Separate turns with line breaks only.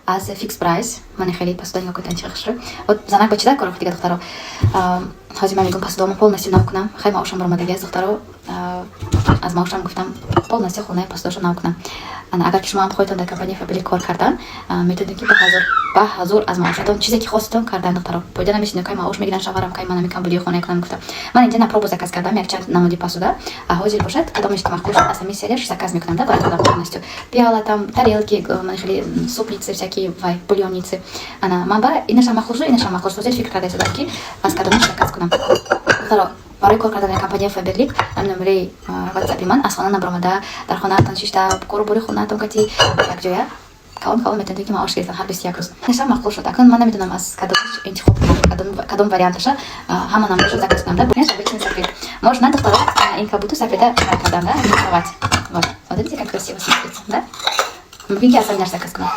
Аз Fix Price ман хеле посуда, нигоҳ кунед, чӣ хушрӯ. Вот занак ба чида кор дига, духтаро. Ҳозир ман мегӯм, посудамо полностью нав кунам. Хай, маошам баромадаги аст, духтаро, аз маошам гуфтам, полностью хонаи посудаашо нав кунам. Агар ки шумо ҳам хоҳедтон дар компанияи Фаберлик кор кардан, метавонед, ки ба ҳазур аз маошатон чизе ки хостетон кардан, духтаро. Пайда намешинед, кай маош мегирам шавҳарам, кай ман намекам булии хона кунам гуфтам. Ман инҷа на пробу заказ кардам якчанд намуди посуда. Ҳозир бошад, кадомеш ки маъқул шуд, аз ҳамин серияш заказ мекунам да барои худам полностью. Пиала там, тарелки, ман хеле супницы всякие, вай, бульонницы. Ана ман ба инашам маъқул шуд, инашам маъқул шуд. Ҳозир фикр карда истодам, ки аз кадомеш заказ кунам. Духтаро, барои кор кардан дар компанияи Фаберлик номери ватсапи ман. Аз хона набаромада, дар хонаатон шишта, кору бори хонаатон кати якҷоя калон калон метавонед, ки маош гирифтан ҳар 21 рӯз. Инашам маъқул шуд. Акнун ман намедонам, аз кадомаш интихоб кунам, кадом варианташа, ҳама намудаша заказ кунам да. Обычный сафед можно, духтаро, ин как будто сафеда кардан да кровать. Вот смотрите, как красиво смотрится, да? Мумкин ки аз ҳаминаш заказ кунам.